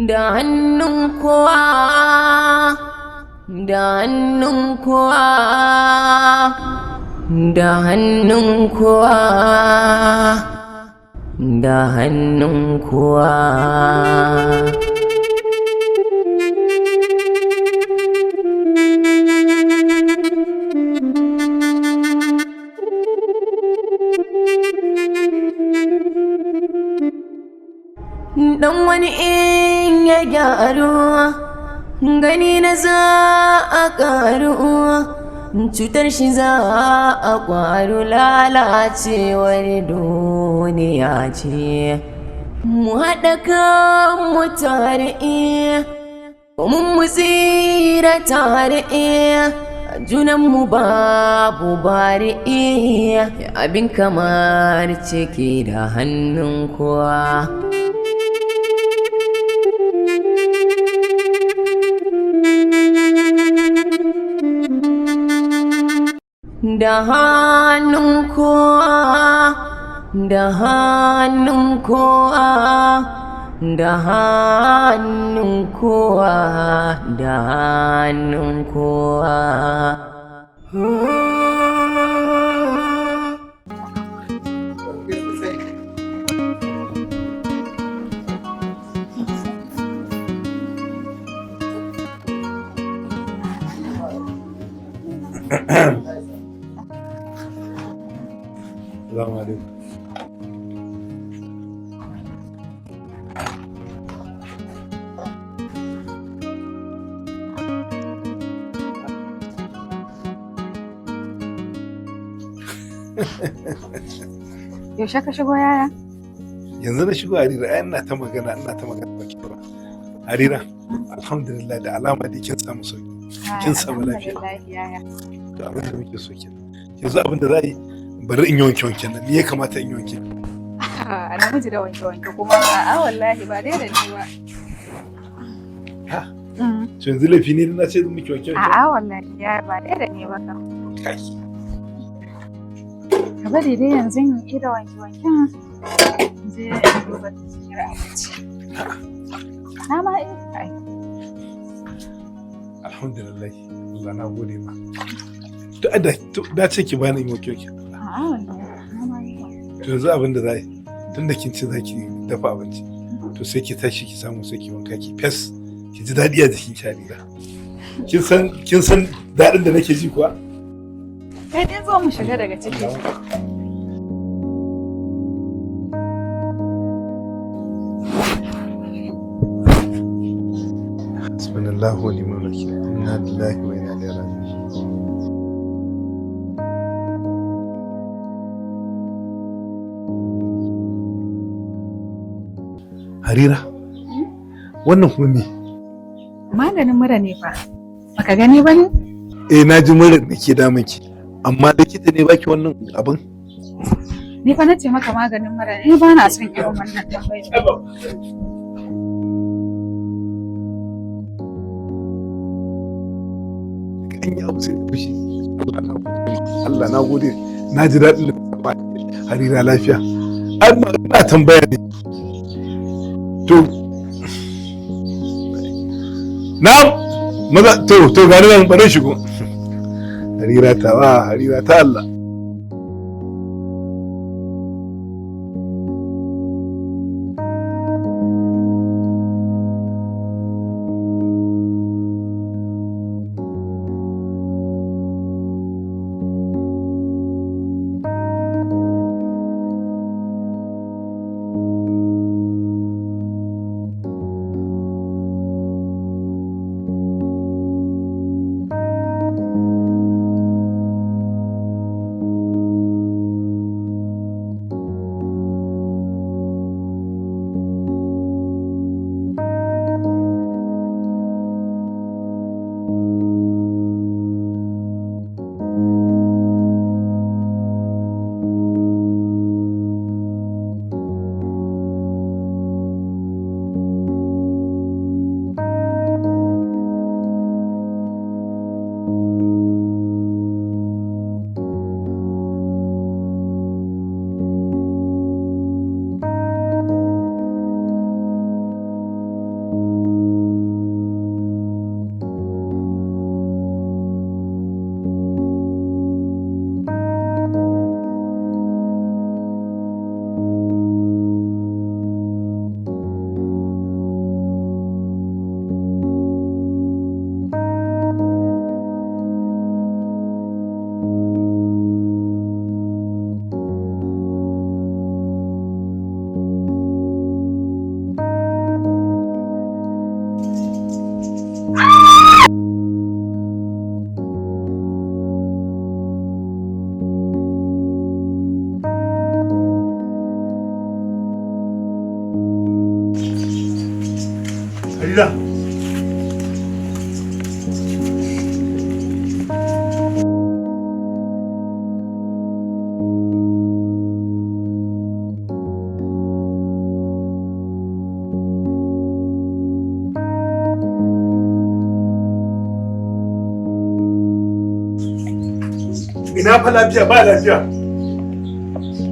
Da hannun kowa, da hannun kowa, da hannun kowa, da hannun kowa. Dan wani in ya gyaru, gani na za a ƙaru, cutar shi za a ƙwaru. Lalacewar duniya ce. Mu haɗa kan mu tare mun mu tsira tare, junanmu babu bari. Abin kamar ciki da hannun kowa. Da hannun kowa, da hannun kowa, da hannun kowa, da hannun kowa. Assalamu alaikum. Yaushe ka shigo, yaya? Yanzu na shigo, Harira, ai ina ta magana, ina ta magana baki ba. Harira, alhamdulillah, da alama dai kin samu sauki. Kin samu lafiya. Alhamdulillah, yaya. To, abin da muke so kenan. Yanzu abin da za a yi, bari in yi wanke wanken nan. Me ya kamata in yi wanke? Namiji da wanke wanke kuma? A'a wallahi, ba dai da ni ba. Ha? To, yanzu laifi ne na ce zan miki wanke wanke? A'a wallahi yaya, ba dai da ni ba kam. Kai. Ka bari dai yanzu in yi da wanke wanken, in je in duba tukunyar abinci. Na ma iya ai. Alhamdulillah. Allah na gode ma. To ai da to da ce ki bani in yi wanke wanke. A'a wallahi, na ma iya. To, yanzu abin da za a yi, tunda kin ce za ki dafa abinci, to sai ki tashi ki samu sai ki wanka ki fes, ki ji daɗi a jikin ki, Harira. Kin san daɗin da nake ji kuwa? Kai dai zo mu shiga daga ciki. Hasbunallahu wa ni'mal wakil. Inna lillahi wa inna ilaihi raji'un. Harira, wannan kuma me? Maganin mura ne fa. Baka gani ba ne? Eh, na ji mura da ke damun ki. Amma likita ne baki wannan abin? Ni fa nace maka maganin mura ne, ba na son irin wannan tambayar. An yi abu sai da fushi. Allah na gode. Allah na gode. Na ji daɗin da ba Harira lafiya. Amma ina tambaya ne. To, na'am, maza to gani nan, bari shigo. Harira ta wa, Harira ta Allah. Harira. Ina fa lafiya ba lafiya.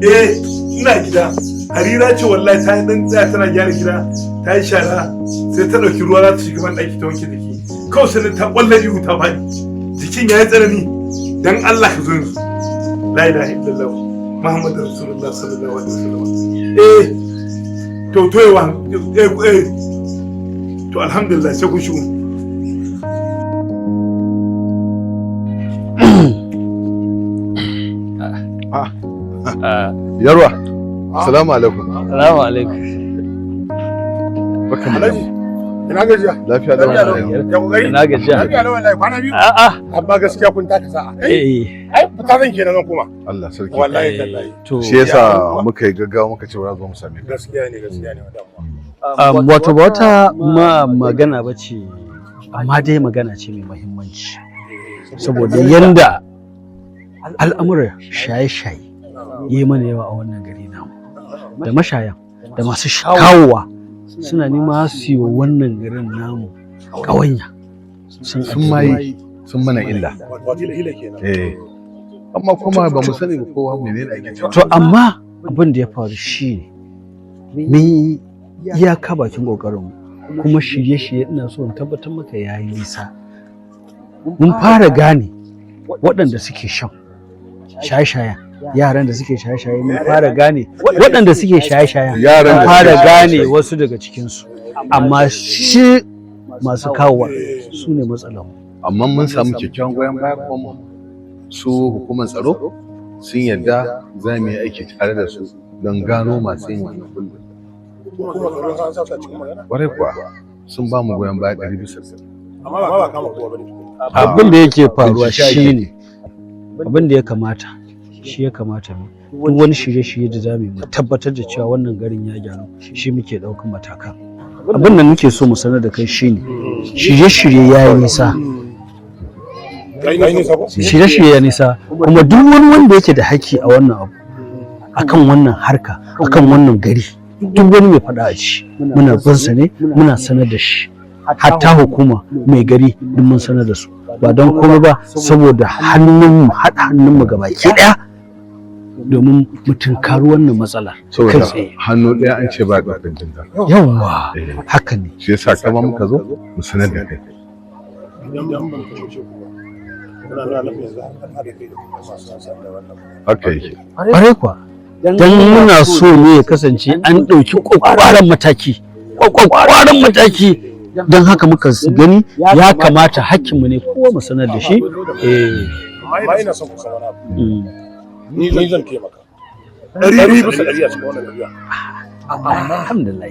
Eh, ina gida. Harira ce wallahi ta dan tsaya tana gyara gida, ta yi shara, sai ta ɗauki ruwa za ta shiga ban ɗaki ta wanke jiki. Kawai sai ta ƙwalla ihu ta faɗi. Jikin ya yi tsanani. Dan Allah ka zo yanzu. La ilaha illallah. Muhammadu Rasulullah sallallahu alaihi wasallam. Eh, to yawa eh eh. To alhamdulillah sai kun shigo. Yarwa, salamu alaikum. Salamu alaikum. Barkan mu da Alhaji, ina gajiya. Lafiya da Lafiya lau. Ya kokari? Ina gajiya. Lafiya lau wallahi kwana biyu. A'a. Amma gaskiya kun taka sa'a. Eh, Eh. ai fita zan kenan zan koma. Allah sarki. Wallahi tallahi. To. Shi yasa muka yi gaggawa muka ce bara zo mu same ka. Gaskiya ne, gaskiya ne wannan. Wato ba wata ma magana ba ce, amma dai magana ce mai muhimmanci. Saboda yanda al'amuran shaye-shaye yi mana yawa a wannan gari namu. Da mashayan da masu kawowa suna nema su yi wa wannan garin namu ƙawanya. Sun ma yi, sun mana illa. Wato ila kenan. Eh. Amma kuma ba mu sani ba kowa menene ake cewa. To amma abin da ya faru shi ne mun yi iyaka bakin ƙoƙarinmu kuma shirye-shirye ina so in tabbatar maka ya yi nisa. Mun fara gane waɗanda suke shan shaye-shayen, yaran da suke shaye-shaye, mun fara gane waɗanda suke shaye-shayen, Yaran mun da fara suke gane shaye-shaye. wasu daga cikinsu, amma shi masu kawowa su ne matsalar. Amma mun samu kyakkyawan goyon baya kuma su hukumar tsaro sun yarda za mu yi aiki tare da su don gano masu yin wannan kullum. Kuma tsaro an sa su a cikin magana. Kwarai kuwa sun ba mu goyon baya 100%. Amma ba kama kowa bane. Abin da yake faruwa Bincike ake. shine abin da ya kamata shi ya kamata mu duk wani shirye-shirye da zamu yi mu tabbatar da cewa wannan garin ya gyaru, shi muke ɗaukan matakan. Abin da muke so mu sanar da kai shine shirye-shirye ya yi nisa. Kai nisa ko? Shirye-shirye ya nisa, kuma duk wani wanda yake da haƙƙi a wannan abu, akan wannan harka, akan wannan gari, duk wani mai faɗa a ci muna bin sa ne, muna sanar da shi, hatta hukuma mai gari duk mun sanar da su, ba don komai ba saboda hannunmu haɗa hannunmu gabaki ɗaya domin mu tunkari wannan matsalar kai Saboda tsaye. hannu ɗaya an ce ba ɗaukan jinta. Yawwa, Eh. haka ne. Shi yasa kama muka zo mu sanar da kai. Idan ban kashe ku ba. Muna nuna nufin yanzu an haɗa kai da kuma masu san da wannan. Haka yake. Ƙwarai kuwa, don muna so ne ya kasance an ɗauki ƙwaƙwaran mataki, ƙwaƙwaran mataki, don haka muka gani ya kamata hakkinmu ne kowa mu sanar da shi. Eh. Amma ina son ku san wani abu. Ni zan taimaka. 100% a cikin wannan tafiya. Alhamdulillah.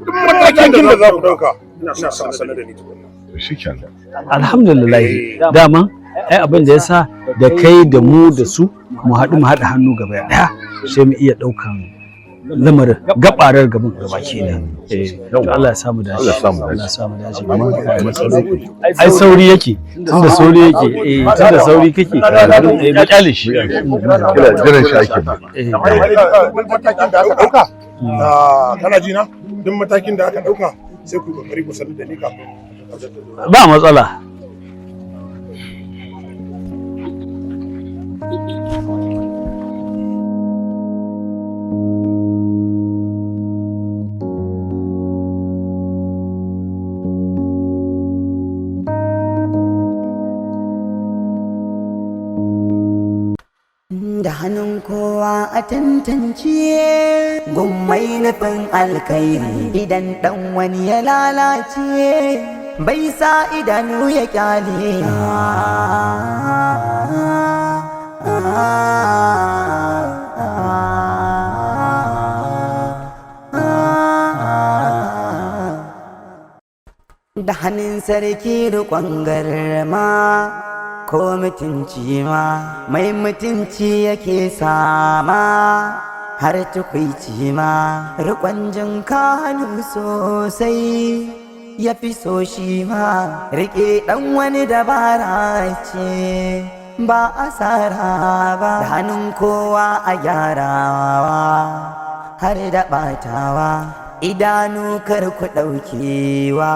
Duk matakin da za ku ɗauka ina son a sanar da ni tukunna. To shikenan. Alhamdulillah, dama ai abin da ya sa da kai da mu da su mu haɗu mu haɗa hannu gaba ɗaya sai mu iya ɗaukan lamarin gabarar gaban gabaki da eh. To Allah ya samu dace. Allah ya samu dace. Allah ya samu dace. Amma amma sauri ku. Ai sauri yake, tunda sauri yake, eh, tunda sauri kake, eh, mu kyale shi. Kila jiran shi ake ba. Eh. Duk matakin da aka ɗauka, kana ji na? Duk matakin da aka ɗauka sai ku kokari ku sanar da ni kafin a zartar da Ba matsala. Da hannun kowa a tantance gummai nufin alkhairi, idan dan wani ya lalace bai sa idanu ya kyale. Da hannun sarki riƙon garma ko mutunci ma mai mutunci yake sama. Har tukwici ma rikon jinka hannu sosai ya fi so shi ma rike dan wani dabara ce ba asara ba. Da hannun kowa a gyarawa har da ɓatawa, idanu kar ku ɗaukewa,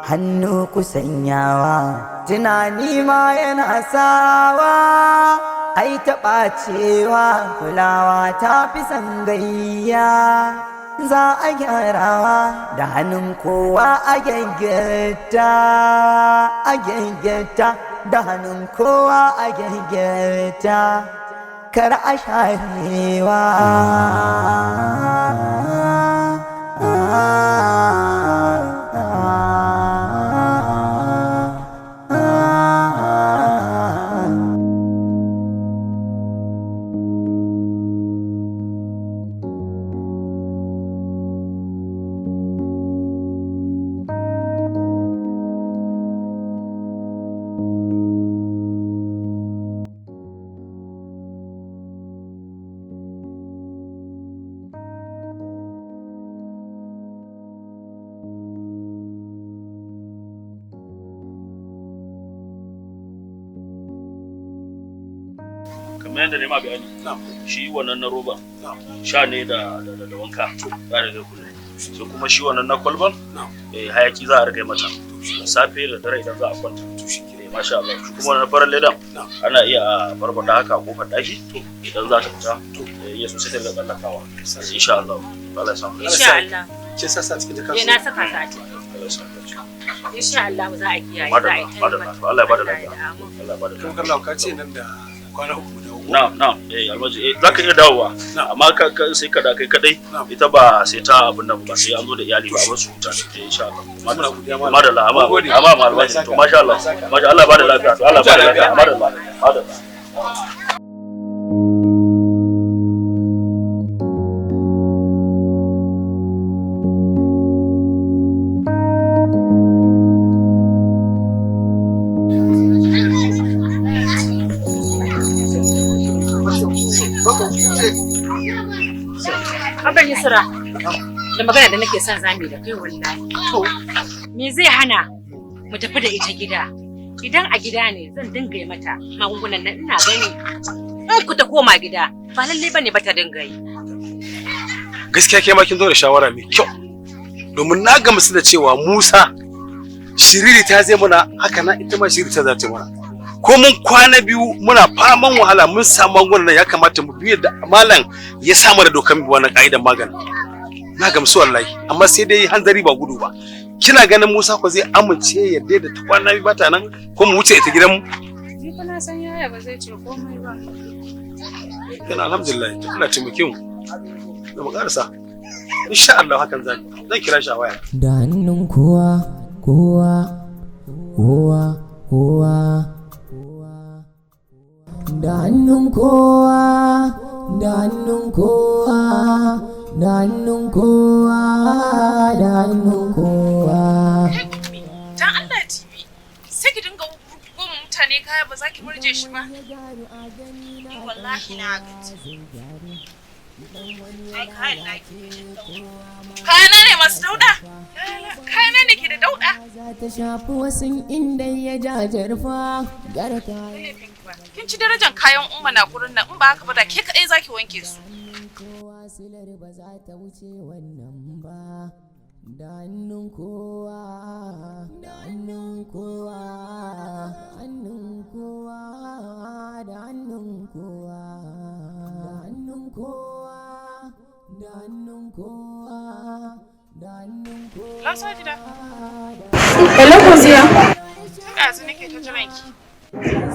hannu ku sanyawa, tunani ma yana sawa ai ta ɓacewa, kulawa ta fi sangayya za a gyarawa. Da hannun kowa a gyaggyata, a gyaggyata, da hannun kowa a gyaggyata, kar a sharewa. Kamar yadda nema bayani, shi wannan na roba sha ne da da wanka za a riga kullum. Sai kuma shi wannan na kwalban, hayaki za a riga mata safe da dare idan za a kwanta. Masha Allah. Shi kuma wannan farar ledan ana iya a barbada haka a kofar daki idan za ta fita, iya sosai ta riga tsallakawa, insha Allah. Allah ya samu. Insha Allah. Kin sa sa cikin jakar? Eh, na saka sa a ciki. Allah ya samu. Insha Allah za a kiyaye, za a yi ta Madalla, Allah ya bada lafiya. Allah ya bada Kuma lafiya. kallahu ka ce nan da kwana 3 mu dawo. Na'am, na'am. Eh, almaji, eh, zaka iya dawowa. Amma ka sai ka da kai kadai. Ita ba sai ta abin nan ba, sai an zo da iyali ba, a bar su huta. Eh, insha Allah. Muna godiya malam. Madalla, amma Mun gode. amma almaji. To masha Allah. Masha Allah, bada lafiya. To Allah bada lafiya. Madalla. Madalla. Abban Yusra, da magana da nake son zami da kai wallahi. To, me zai hana mu tafi da ita gida? Idan a gida ne zan dinga yi mata magungunan nan, ina gani. In ku ta koma gida, ba lallai bane ba ta dinga yi. Gaskiya ke ma kin zo da shawara mai kyau. Domin na gamsu da cewa Musa shiriri ta zai muna haka na ita ma shiriri ta za ta mana. Ko mun kwana biyu muna faman wahala mun samu magungunan nan, ya kamata mu bi da malam ya sa mana dokan bi wannan ka'idan maganin. Na gamsu wallahi, amma sai dai hanzari ba gudu ba. Kina ganin Musa ko zai amince ya yarda da ta kwana biyu bata nan ko mu wuce ita gidanmu? Ni fa na san yaya ba zai ce komai ba. Kana alhamdulillah, to Allah taimake mu. Da mu karasa. Insha Allah hakan zan zan kira shi a waya. Da hannun kowa, kowa, kowa, kowa, da hannun kowa, da hannun kowa, da hannun kowa, da hannun kowa. Dan Allah TV, sai ki dinga goma mutane kaya ba za ki murje shi ba. Ni wallahi na gaji. Ai kayan na ki. Kayana ne masu dauda. Kayana ne ke da dauda. Za ta shafi wasu inda ya jajarfa gara kayan. Kin ci darajar kayan umma na gurin nan, in ba haka ba da ke kadai zaki wanke su. Kowa silar ba za ta wuce wannan ba. Da hannun kowa, da hannun kowa, hannun kowa, da hannun kowa, da hannun kowa, da hannun kowa, da hannun kowa. Lasa gida. Hello, Fauziya. Tun ɗazu nake ta jiran ki.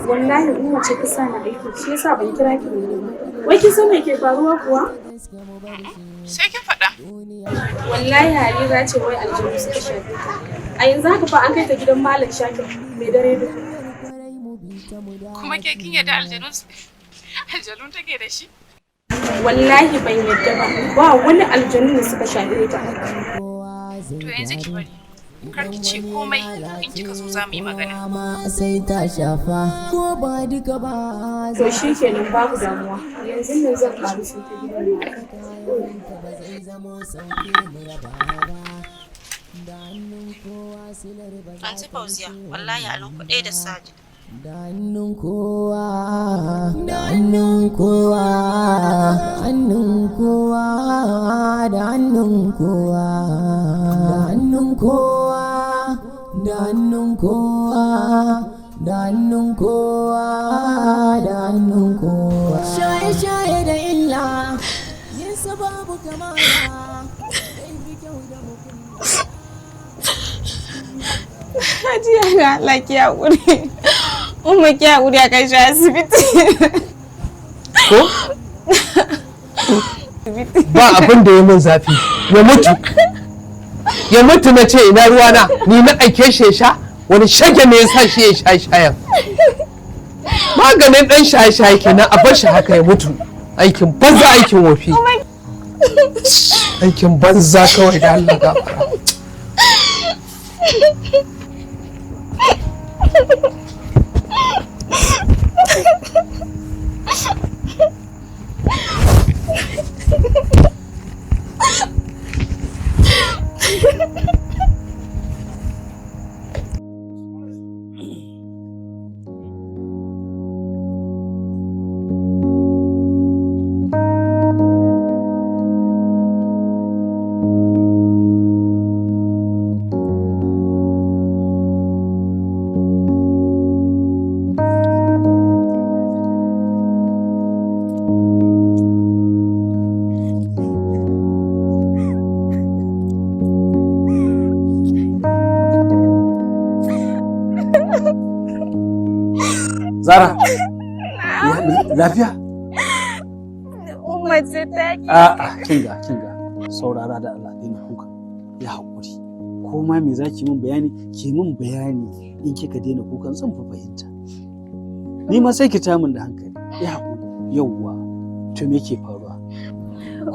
Wallahi Umma ce ta sa ni aiki, shi yasa ban kira ki da wuri ba. Wai kin san me ke faruwa kuwa? Sai kin faɗa. Wallahi Harira ce wai aljanu suka shafe ta. A yanzu haka fa an kai ta gidan Malam Shakir mai dare duhu. Kuma ke kin yarda aljanu take da shi? Wallahi ban yadda ba, ba wani aljanu ne suka shafe ta. To yanzu ki bari. Kar ki ce komai in kika zo za mu yi magana. Sai ta shafa ko ba duka ba. To shi kenan babu damuwa. Yanzu nan zan ƙaru sai ta gidan naka. Anti Fauziya, wallahi a ɗaya da Sajid. Da hannun kowa, da hannun kowa, hannun kowa, da hannun kowa, da hannun kowa, da hannun kowa, da hannun kowa, da hannun kowa. Shaye-shaye da illa, yin babu kamala, zai fi kyau da mutum. Hajiya na Allah ki haƙuri. Umma ki haƙuri a kai shi asibiti. Ko? Ba abin da ya min zafi ya mutu. Ya mutu na ce ina ruwana ni na aike shi ya sha wani shage ne ya sa shi ya sha shayan. Maganin ɗan shaye-shaye kenan a bar shi haka ya mutu. Aikin banza aikin wofi. Aikin banza kawai da Allah gafara. Zara, lafiya? Umma ce ta ki. A'a, kinga, kinga. Saurara da Allah daina kuka. Ya haƙuri. Ko ma me zaki min bayani? Ki min bayani in kika daina kukan zan fi fahimta. Ni ma sai ki ta min da hankali. Ya haƙuri. Yawwa. To me ke faruwa?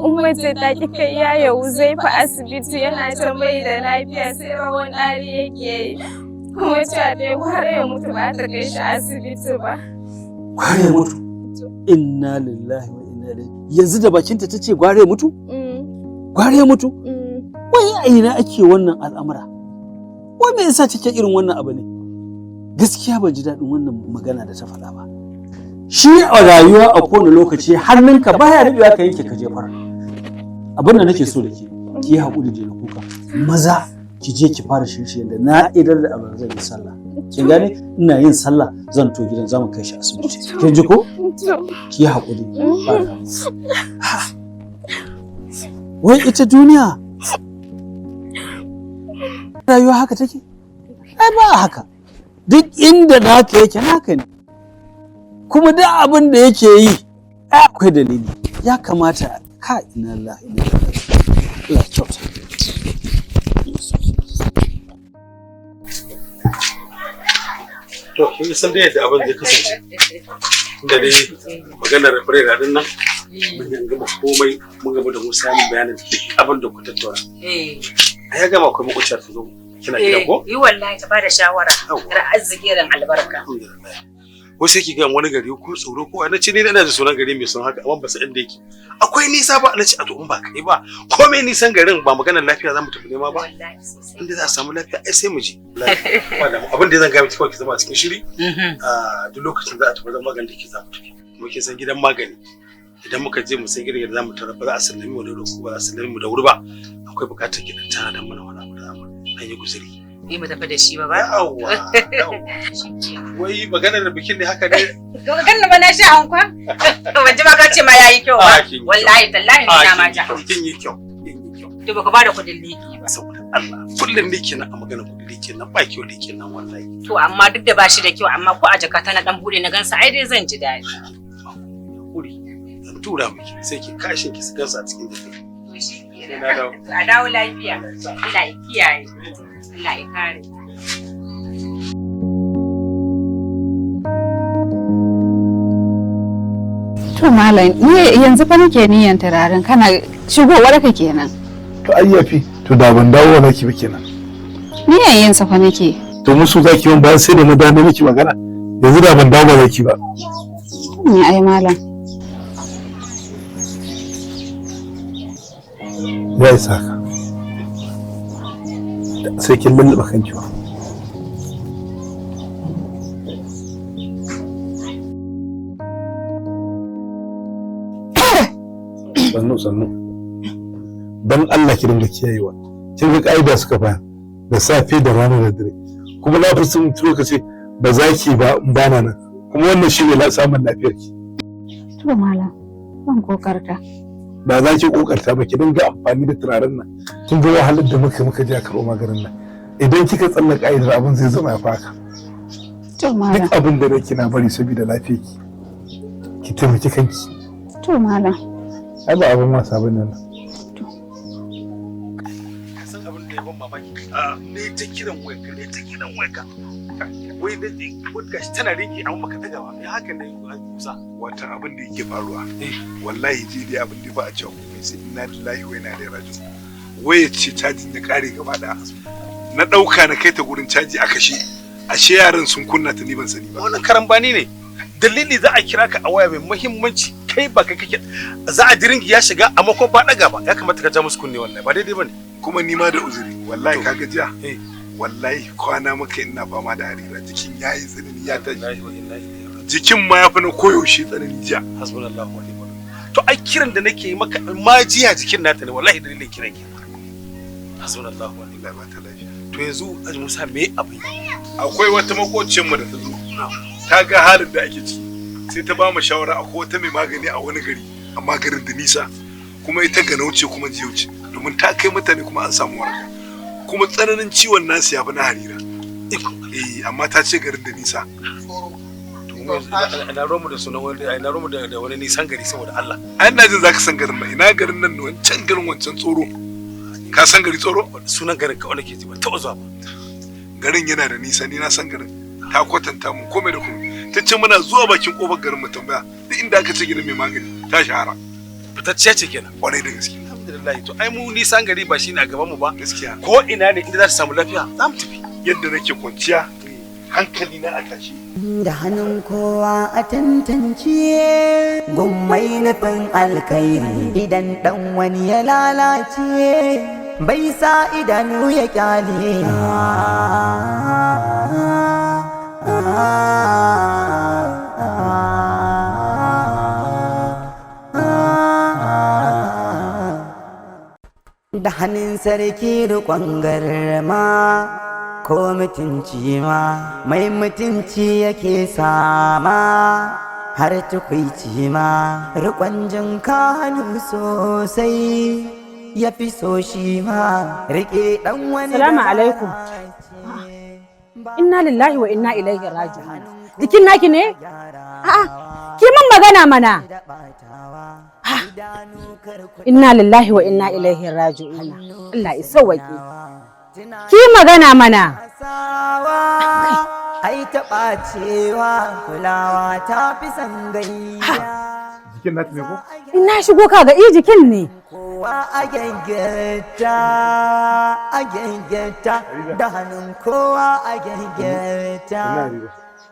Umma ce ta ki kai yaya Uzaifa asibiti yana can bai da lafiya sai rawan ɗari yake yi. Kuma cewa dai gwara ya mutu ba ta kai shi asibiti ba. Gwara ya mutu. Inna lillahi wa inna ilaihi. Yanzu da bakinta ta ce gwara ya mutu? Gwara ya mutu? Wai a ina ake wannan al'amura? Wai me yasa take irin wannan abu ne? Gaskiya ban ji daɗin wannan magana da ta faɗa ba. Shi a rayuwa a kowane lokaci hannunka baya rubewa ka yanke ka jefar. Abin da nake so da ke, ki yi haƙuri da kuka. Maza ki je ki fara shirye da na idar da abin zan yi sallah. Kin gane? Ina yin sallah zan to gidan zamu kai shi asibiti. Kin ji ko? Ki yi haƙuri. Ba damuwa. Wai ita duniya rayuwa haka take? Ai ba haka. Duk inda naka yake naka ne. Kuma duk abin da yake yi ai akwai dalili. Ya kamata ka ina Allah ina Allah kyauta. To, kin san dai yadda abin zai kasance. Tunda dai maganar Freira din nan mun gama komai mun gama da Musa mun bayanin duk abin da ku tattauna. Eh. Ai ya gama akwai makwabciyar ta zo kina gidan ko? Yi wallahi ta bada shawara. Ran arziki ran albarka. Ko sai ki ga wani gari ko tsoro ko na ce ni ina da sunan gari mai son haka amma ba san inda yake. Akwai nisa ba na ce a to in ba kai ba komai nisan garin ba maganar lafiya za mu tafi nema ba. Inda za a samu lafiya ai sai mu je. Abin da zan ga miki kawai ki zama a cikin shiri. Duk lokacin za a tafi zan magani da ke za mu tafi. Kuma kin san gidan magani. Idan muka je mu san gidan da za mu tarar ba za a sallami mu da wuri ko ba za a sallami mu da wuri ba. Akwai bukatar ki dan tana dan mana wani abu da za mu dan yi guzuri. Ni mu tafi da shi ba ba? Yawwa. Wai maganar bikin ne haka ne? Ganna ba na sha ankwa? Ban ji ma ka ce ma yayi kyau ba. Wallahi tallahi ni na ma ja. Kin yi kyau. To baka bada kuɗin liki ba. Saboda Allah kullum liki na a maganar kuɗin liki nan ba kyau liki nan wallahi. To amma duk da bashi da kyau amma ko a jakata na dan bude na gansa ai dai zan ji daɗi. Hakuri. Zan tura miki sai ki kashin ki su gansa a cikin jiki. A dawo lafiya. Allah ya kiyaye. Allah ya kare. To malam, ni yanzu fa nake niyan turaren kana shigowar ka kenan. To ai yafi, to da ban dawo naki ba kenan. Ni yayin sa fa nake. To musu zaki mun bayan sai da na dame miki magana. Yanzu da ban dawo ba zaki ba. Ni ai malam. Ya isa haka. Sai kin lulluɓe kanki ba. Sannu sannu. Dan Allah ki dinga kiyayewa. Kin ga ka'ida suka bayar da safe da rana da dare. Kuma na fi son lokaci ba za ki ba in bana nan. Kuma wannan shi ne samun lafiyar ki. To malam, zan kokarta. Ba za ki kokarta ba, ki dinga amfani da turaren nan. Kin ga wahalar da muka je a karɓo maganin nan. Idan kika tsalla ka'idar abin zai zama ya faka. To malam. Duk abin da nake na bari saboda lafiyar ki. Ki taimaki kanki. To malam. Ai ba abin wasa bane nan. Ka san abin da ya ban mamaki? Ne ta kiran wayarka, ne ta kiran wayarka. Wai da gashi tana rinki amma baka daga ba. Ya haka ne Musa? Wata abin da yake faruwa. Wallahi ji dai abin da ba a cewa komai sai inna lillahi wa inna ilaihi raji'un. Waya ce cajin ya kare gaba daya. Na dauka na kai ta gurin caji a kashe. Ashe yaran sun kunna ta ni ban sani ba. Wannan karambani ne. Dalili za a kira ka a waya mai muhimmanci kai ba kai kake za a diringi ya shiga amma ko ba daga ba, ya kamata ka ja musu kunne, wallahi ba daidai bane. Kuma ni ma da uzuri wallahi kaga jiya. Wallahi kwana muka ina fama da harira, jikin yayi tsanani ya tashi. Jikin ma ya fi na koyaushe tsanani jiya. Hasbunallahu wa ni'mal wakil. To ai kiran da nake yi maka ma jiya jikin nata ne wallahi dalilin kiran ki. Hasbunallahu wa ni'mal wakil. Lafiya. To yanzu Alhaji Musa me abin? Akwai wata makociyar mu da ta zo. Ta ga halin da ake ciki. Sai ta ba mu shawara akwai wata mai magani a wani gari amma garin da nisa. Kuma ita ganauce kuma jiyauce domin ta kai mutane kuma an samu waraka. Kuma tsananin ciwon nasu ya fi na harira. Eh amma ta ce garin da nisa. Ina romu da sunan wani, ina romu da wani nisan gari saboda Allah. Ai ina jin zaka san garin nan, ina garin nan wancan garin wancan tsoro. Ka san gari tsoro? Sunan garin kawai nake ji ban taɓa zuwa ba. Garin yana da nisa, ni na san garin. Ta kwatanta mun komai da komai. Ta ce muna zuwa bakin kofar garin mu tambaya duk inda aka ce gidan mai magani ta shahara. Fitacciya ce kenan. Kwarai da gaske. Alhamdulillah, to ai mu nisan gari ba shine a gaban mu ba. Gaskiya. Ko ina ne inda za ta samu lafiya za mu tafi. Yadda nake kwanciya hankali na a tashi. Da hannun kowa a tantance gummai nufin alkhairi idan dan wani ya lalace bai sa idanu ya kyale. Da hannun sarki riƙon garma ko mutunci ma mai mutunci yake sama har tukwici ma riƙon jin kanu sosai ya fi so shi ma riƙe ɗan wani. Salamu alaikum. Inna lillahi wa inna ilaihi raji'un. Jikin naki ne? A'a, ki min magana mana. Inna lillahi wa inna ilaihi raji'un. Allah ya sauwaƙe. Ki magana mana. Ai taɓa cewa kulawa ta fi san gayya. Jikin naki ne ko? Ina shigo kaga i jikin ne. Kowa a gyangyata, a gyangyata, da hannun kowa a gyangyata.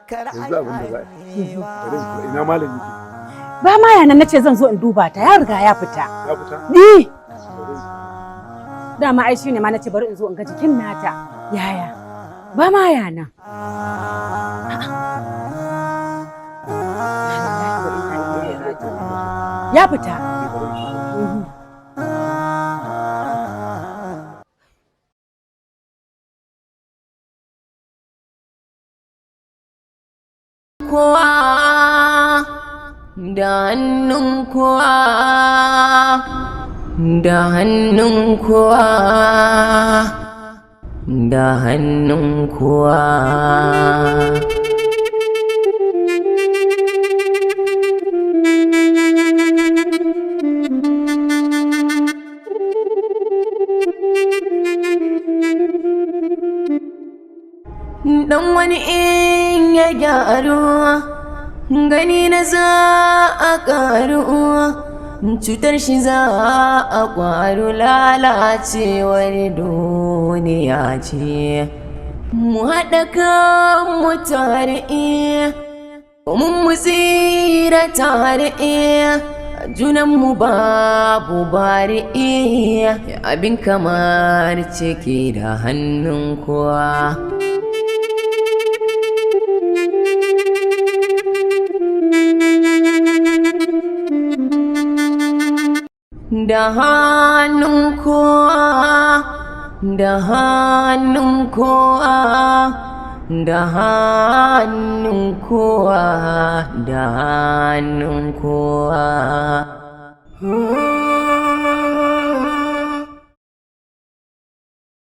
Yanzu abin da za a yi. Bari in ina malam yake. Ba ma yana nace zan zo in duba ta, ya riga ya fita. Ya fita? Ni. Dama ai shine ma nace bari in zo in ga jikin nata. Yaya? Ba ma yana. Ya fita. Kowa da hannun kowa, da hannun kowa, da hannun kowa. Dan wani in ya gyaru, gani na za a ƙaru. Cutar shi za a ƙwaro, lalacewar duniya ce. Mu haɗa kan mu tare, mun mu tsira tare, junanmu babu bari, abin kamar ciki da hannun kowa. Da hannun kowa, da hannun kowa, da hannun kowa, da hannun kowa.